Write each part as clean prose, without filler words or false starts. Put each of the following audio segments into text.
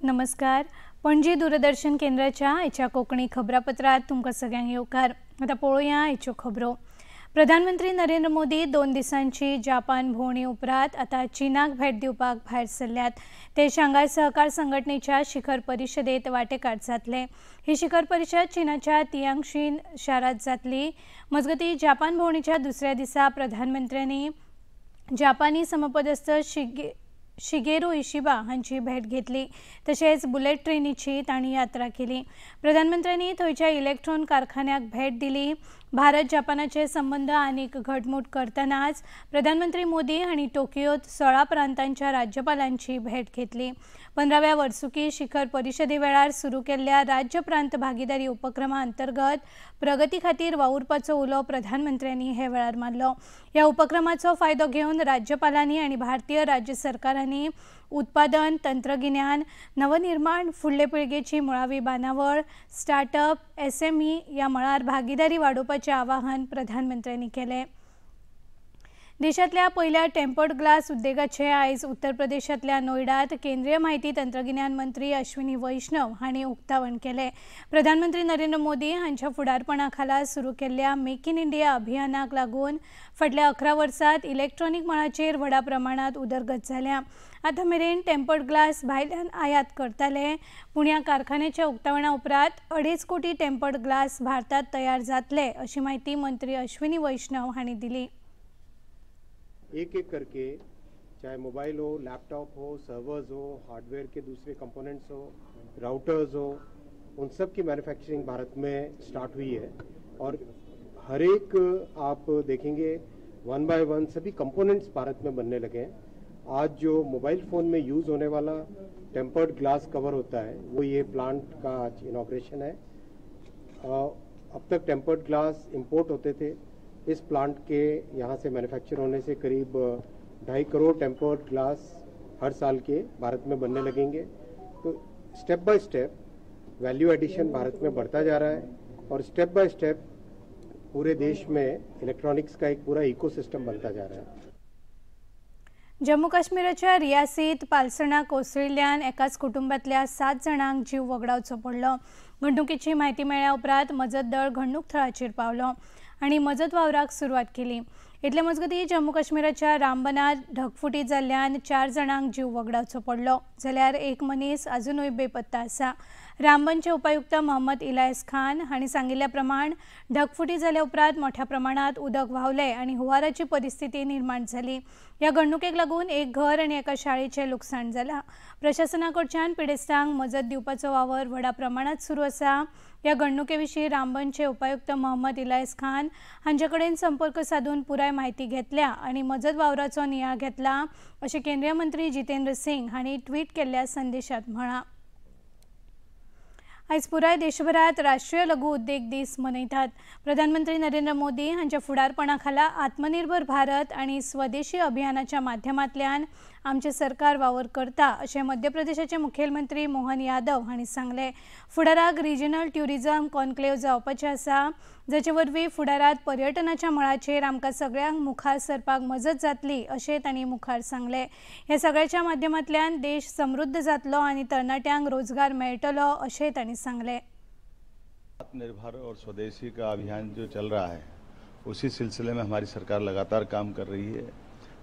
नमस्कार. पणजी दूरदर्शन केंद्राच्या आयच्या कोंकणी खबरापत्रात तुमकां सगळ्यांक येवकार. आतां पळोवया आयच्यो खबरो. प्रधानमंत्री नरेंद्र मोदी 2 दिसांची जापान भोंवडी उपरांत आतां चीनाक भेट दिवपाक भायर सरल्यात. ते शांघाय सहकार संघटनेच्या शिखर परिशदेत वांटेकार जातले. ही शिखर परिशद चीनाच्या तियांगशीन शारांत जातली. मजगतीं जापान भोंवडेच्या दुसऱ्या दिसा प्रधानमंत्र्यांनी जापानी समपदस्थ शिगेरू इशिबा हांची भेट घेतली. तशेंच बुलेट ट्रेनीची तांणी यात्रा केली. प्रधानमंत्र्यांनी थंयच्या इलेक्ट्रॉन कारखान्याक भेट दिली. भारत जापानाचे संबंद आनीक घटमूट करतनाच प्रधानमंत्री मोदी हांणी टोकियोत 16 प्रांतांच्या राज्यपालांची भेट घेतली. 15व्या वर्सुकी शिखर परिशदे वेळार सुरू केल्ल्या राज्य प्रांत भागीदारी उपक्रमा अंतर्गत प्रगती खातीर वावुरपाचो उलो प्रधानमंत्र्यांनी हे वेळार मारलो. ह्या उपक्रमाचो फायदो घेवन राज्यपालांनी आनी भारतीय राज्य सरकारांनी उत्पादन, तंत्रगिन्यान, नवनिर्माण, फुडले पिळगेची मुळावी बांदावळ, स्टार्टअप, SME ह्या मळार भागीदारी वाडोवपाचें आवाहन प्रधानमंत्र्यांनी केलें. देशांतल्या पयल्या टेम्पर्ड ग्लास उद्देगाचें आयज उत्तर प्रदेशांतल्या नोयडात केंद्रीय माहिती तंत्रगिन्यान मंत्री अश्विनी वैष्णव हांणी उक्तावण केलें. प्रधानमंत्री नरेंद्र मोदी हांच्या फुडारपणा खाला सुरू केल्ल्या मेक इन इंडिया अभियानाक लागून फाटल्या 11 वर्सांत इलेक्ट्रॉनिक मळाचेर व्हडा प्रमाणांत उदरगत जाल्या. आतां मेरेन टेम्पर्ड ग्लास भायल्यान आयात करताले, पूण ह्या कारखान्याच्या उक्तावणा उपरांत 2.5 कोटी टेम्पर्ड ग्लास भारतांत तयार जातले अशी म्हायती मंत्री अश्विनी वैष्णव हांणी दिली. एक एक करके चाहे मोबाइल हो, लैपटॉप हो, सर्वर्स हो, हार्डवेयर के दूसरे कंपोनेंट्स हो, राउटर्स हो, उन सब की मैन्युफैक्चरिंग भारत में स्टार्ट हुई है. और हर एक आप देखेंगे 1 बाय 1 सभी कंपोनेंट्स भारत में बनने लगे हैं. आज जो मोबाइल फ़ोन में यूज़ होने वाला टेम्पर्ड ग्लास कवर होता है वो ये प्लांट का आज इनॉग्रेशन है. अब तक टेम्पर्ड ग्लास इम्पोर्ट होते थे. इस प्लांट के यहाँ से मैन्युफैक्चर होने से करीब 2.5 करोड़ टेम्पर्ड ग्लास हर साल के भारत में बनने लगेंगे. तो step by step value addition Bharat में बढ़ता जा रहा है और स्टेप बाय स्टेप पूरे देश में इलेक्ट्रॉनिक्स का एक पूरा इकोसिस्टम बनता जा रहा है. जम्मू काश्मीराच्या रियासीत पालसणां कोसळिल्ल्यान एकाच कुटुंबांतल्या 7 जाणांक जीव वगडावचो पडलो. घडणुकेची म्हायती मेळ्ळ्या उपरांत मजत दळ घडणूक थळाचेर पावलो आनी मजत वावराक सुरवात केली. इतले मजगतीं जम्मू काश्मीराच्या रामबनात ढगफुटी जाल्ल्यान 4 जाणांक जीव वगडावचो पडलो, जाल्यार एक मनीस अजुनूय बेपत्ता आसा. रामबनचे उपायुक्त मोहम्मद इलायस खान हांणी सांगिल्ल्या प्रमाण ढगफुटी जाल्या उपरांत मोठ्या प्रमाणात उदक व्हांवलें आनी हुंवाराची परिस्थिती निर्माण जाली. ह्या घडणुकेक लागून एक घर आनी एका शाळेचें लुकसाण जालां. प्रशासना कडच्यान पिडेस्तांक मजत दिवपाचो वावर व्हडा प्रमाणात सुरू आसा. ह्या घडणुके विशीं रामबनचे उपायुक्त मोहम्मद इलायस खान हांचे कडेन संपर्क साधून पुराय म्हायती घेतल्या आनी मजत वावराचो नियाळ घेतला अशें केंद्रीय मंत्री जितेंद्र सिंग हांणी ट्वीट केल्ल्या संदेशात म्हळां. आयज पुराय देशभरात राष्ट्रीय लघु उद्देग दीस मनयतात. प्रधानमंत्री नरेंद्र मोदी हांच्या फुडारपणा खाला आत्मनिर्भर भारत आनी स्वदेशी अभियानाच्या माध्यमांतल्यान आमचें सरकार वावर करता अशें मध्य प्रदेशाचे मुखेलमंत्री मोहन यादव हांणी सांगलें. फुडाराक रिजनल ट्युरिझम कॉन्क्लेव्ह जावपाचें आसा, जाचे वरवीं फुडारांत पर्यटनाच्या मळाचेर आमकां सगळ्यांक मुखार सरपाक मजत जातली अशें तांणी मुखार सांगलें. ह्या सगळ्याच्या माध्यमांतल्यान देश समृद्ध जातलो आनी तरणाट्यांक रोजगार मेळटलो अशें तांणी सांगलें. आत्मनिर्भर और स्वदेशी का अभियान जो चल रहा है उसी सिलसिले में हमारी सरकार लगातार काम कर रही है.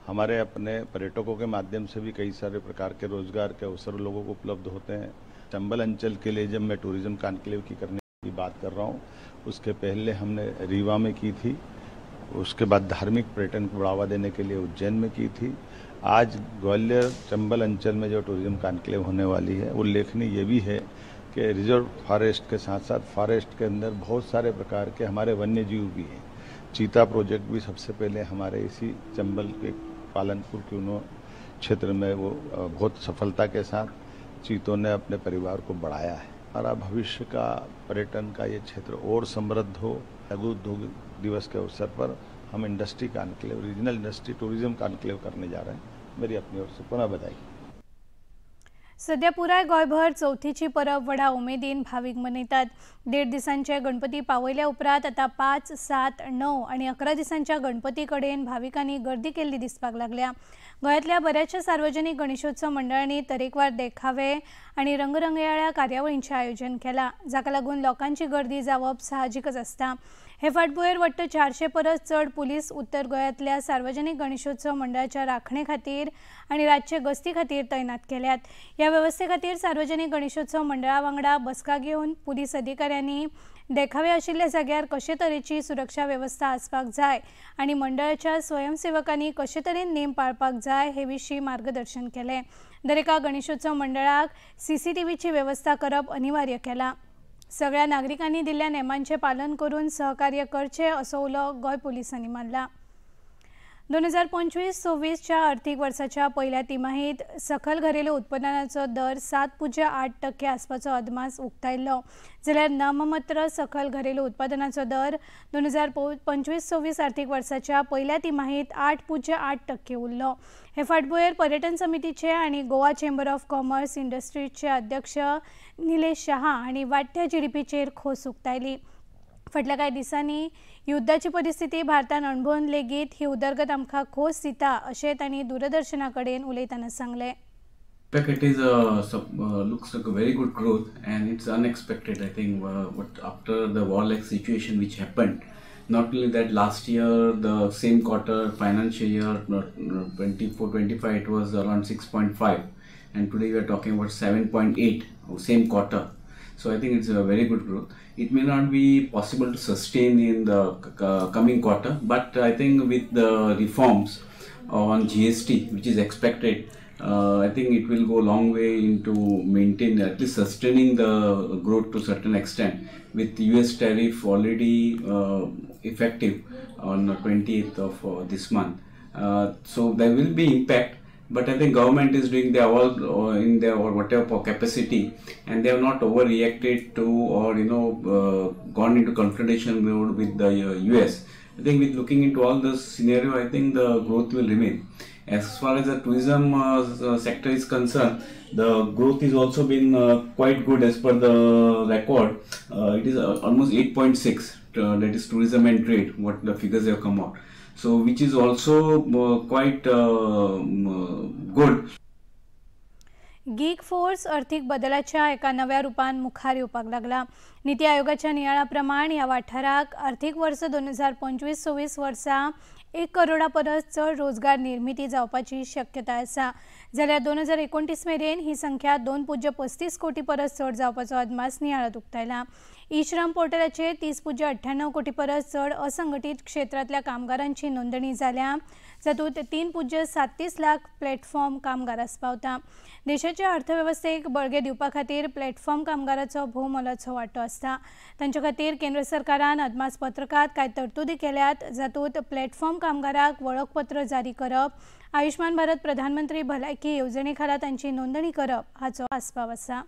हमारे अपने पर्यटकों के माध्यम से भी कई सारे प्रकार के रोजगार के अवसर लोगों को उपलब्ध होते हैं. चंबल अंचल के लिए जब मैं टूरिज्म कॉन्क्लेव की करने की बात कर रहा हूँ, उसके पहले हमने रीवा में की थी, उसके बाद धार्मिक पर्यटन को बढ़ावा देने के लिए उज्जैन में की थी. आज ग्वालियर चंबल अंचल में जो टूरिज्म कॉन्क्लेव होने वाली है, उल्लेखनीय ये भी है कि रिजर्व फॉरेस्ट के साथ साथ फॉरेस्ट के अंदर बहुत सारे प्रकार के हमारे वन्य जीव भी हैं. चीता प्रोजेक्ट भी सबसे पहले हमारे इसी चंबल के पालनपुर क्यूनो क्षेत्र में वो बहुत सफलता के साथ चीतों ने अपने परिवार को बढ़ाया है. हमारा भविष्य का पर्यटन का ये क्षेत्र और समृद्ध हो. लघु उद्योग दिवस के अवसर पर हम industry conclave, regional industry tourism conclave करने जा रहे हैं. मेरी अपनी ओर से पुनः बधाई. सध्या पुराय गोंयभर चवथीची परब व्हडा उमेदीन भावीक मनयतात। 1.5 दिसांचे गणपती पावयल्या उपरांत आतां 5, 7, 9 आनी 11 दिसांच्या गणपती कडेन भाविकांनी गर्दी केल्ली दिसपाक लागल्या। गोंयांतल्या बऱ्याचशा सार्वजनिक गणेशोत्सव मंडळांनी तरेकवार देखावे आनी रंगरंगयाळ्या कार्यावळींचें आयोजन केलां, जाका लागून लोकांची गर्दी जावप साहजिकच आसता। हे फाटभुंयेर वट्ट 400 परस चड पुलीस उत्तर गोंयांतल्या सार्वजनिक गणेशोत्सव मंडळाच्या राखणे खातीर आनी रातचे गस्ती खातीर तैनात केल्यात। ह्या वेवस्थे खातीर सार्वजनिक गणेशोत्सव मंडळा वांगडा बसका घेवन पुलीस अधिकाऱ्यांनी देखावे आशिल्ल्या जाग्यार कशे तरेची सुरक्षा वेवस्था आसपाक जाय आनी मंडळाच्या स्वयंसेवकांनी कशे तरेन नेम पाळपाक जाय हे विशीं मार्गदर्शन केलें। दरेका गणेशोत्सव मंडळाक सीसीटीव्हीची वेवस्था करप अनिवार्य केलां। सगळ्या नागरिकांनी दिल्ल्या नेमांचे पालन करून सहकार्य करचे असो उलो गोंय पुलिसांनी मारला। 2025-26च्या आर्थिक वर्साच्या पयल्या तिमाहीत सकल घरेलू उत्पन्नाचो दर 7.8% आसपाचो अदमास उक्तायल्लो, जाल्यार नाममात्र सकल घरेलू उत्पादनाचो दर 2025-26 आर्थिक वर्साच्या पयल्या तिमाहीत 8.8% उरलो। हे फाटभुंयेर पर्यटन समितीचे आनी गोवा चेंबर ऑफ कॉमर्स इंडस्ट्रीजचे अध्यक्ष निलेश शहा हांणी वाडट्या जीडीपीचेर खोस उक्तायली। फाटल्या कांय दिसांनी युद्धाची परिस्थिती भारतान अणभवून लेगीत ही उदरगत आमकां खोस दिता अशें तांणी दूरदर्शना कडेन उलयतना सांगलें। It is looks like a very good growth and it's unexpected. I think what after the war-like situation which happened, not only that last year the same quarter financial year 24-25 it was around 6.5 and today we are talking about 7.8 same quarter. So I think it's a very good growth. It may not be possible to sustain in the coming quarter, but I think with the reforms on GST, which is expected, I think it will go a long way into maintain, at least sustaining the growth to certain extent. With US tariff already effective on the 20th of this month, so there will be impact. But I think government is doing their all in their or whatever capacity, and they have not overreacted to or gone into confrontation mode with the US. I think with looking into all this scenario, I think the growth will remain. As far as the tourism sector is concerned, the growth is also been quite good as per the record. It is almost 8.6, that is tourism and trade, what the figures have come out. So, which is also quite good. Gig force आर्थिक बदलाच्या एका नव्या रूपान मुखार येवपाक लागला। नीती आयोगाच्या नियाळा प्रमाण ह्या वाठाराक आर्थिक वर्स 2025-26 वर्सा 1 करोडा परस चड रोजगार निर्मिती जावपाची शक्यता आसा, जाल्यार 2029 मेरेन ही संख्या 2.35 कोटी परस चड जावपाचो अदमास नियाळांत उक्तायला। ई श्रम पोर्टलाचेर 30.98 कोटी परस चड असंघटीत क्षेत्रांतल्या कामगारांची नोंदणी जाल्या, जातूंत 3.37 लाख प्लॅटफॉर्म कामगार आस्पावता। देशाच्या अर्थवेवस्थेक बळगें दिवपा खातीर प्लॅटफॉर्म कामगाराचो भोव मोलाचो वांटो आसता। तांचे खातीर केंद्र सरकारान अदमासपत्रकांत कांय तरतुदी केल्यात, जातूंत प्लॅटफॉर्म कामगाराक वळखपत्र जारी करप, आयुष्मान भारत प्रधानमंत्री भलायकी येवजणे खाला तांची नोंदणी करप हाचो आस्पाव आसा।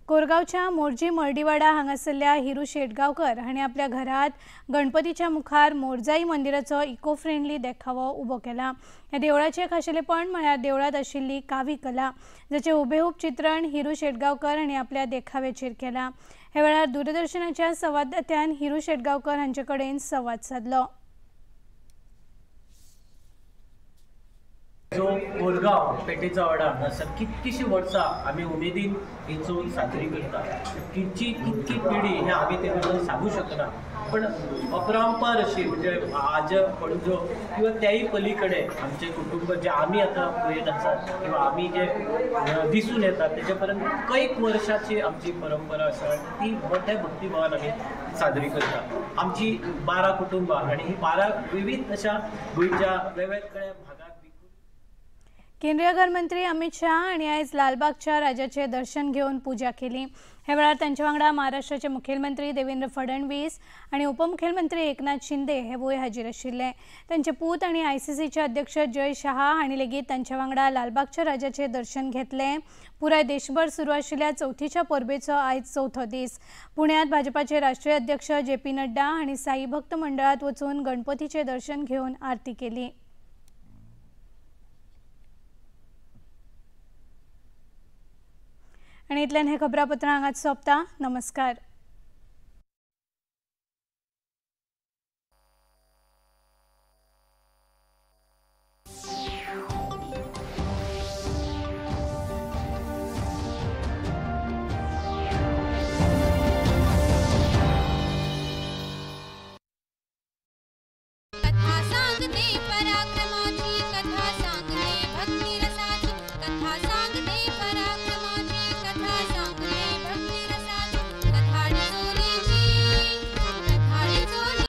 कोरगांवच्या मोरजी मर्डीवाडा हांगासरल्या हिरू शेटगांवकर हांणी आपल्या घरात गणपतीच्या मुखार मोरजाई मंदिराचो इको फ्रेंडली देखावो उबो केला। ह्या देवळाचें खाशेलेपण म्हळ्यार देवळांत आशिल्ली कावी कला, जाचें हुबेहूब चित्रण हिरू शेटगांवकर हांणी आपल्या देखाव्याचेर केलां। ह्या वेळार दूरदर्शनाच्या संवाददात्यान हिरू शेटगांवकर हांचे कडेन संवाद सादलो। जो कोरगांव पेठेचा वाडा हांगासर कितकीशीं वर्सां आमी उमेदीन ही चवथ साजरी करता। तिची कितकी पिढी हें आमी ते बद्दल सांगू शकना, पण अपरंपार अशी म्हणजे आज पणजो किंवा त्याही पलीकडे आमचे कुटुंब जे आमी आतां पळयत आसात किंवा आमी जे दिसून येतात तेजे पर्यंत कैक वर्सांची आमची परंपरा आसा आनी ती मोठ्या भक्तिभावान आमी साजरी करता। आमची 12 कुटुंबां आनी ही 12 विविध अशा गोंयच्या वेगवेगळ्या भागात। केंद्रीय गृहमंत्री अमित शाह हांणी आयज लालबागच्या राजाचे दर्शन घेवन पूजा केली। ह्या वेळार तांचे वांगडा महाराष्ट्राचे मुखेलमंत्री देवेंद्र फडणवीस आनी उपमुखेलमंत्री एकनाथ शिंदे हेवूय हाजीर आशिल्ले। तांचे पूत आनी आयसीसीचे अध्यक्ष जय शहा हांणी लेगीत तांचे वांगडा लालबागच्या राजाचे दर्शन घेतले। पुराय देशभर सुरू आशिल्ल्या चवथीच्या परबेचो आयज चवथो दीस। पुण्यात भाजपाचे राष्ट्रीय अध्यक्ष जे पी नड्डा हांणी साई भक्त मंडळात वचून गणपतीचे दर्शन घेवन आरती केली। आनी इतल्यान हें खबरापत्र हांगाच सोंपता. नमस्कार.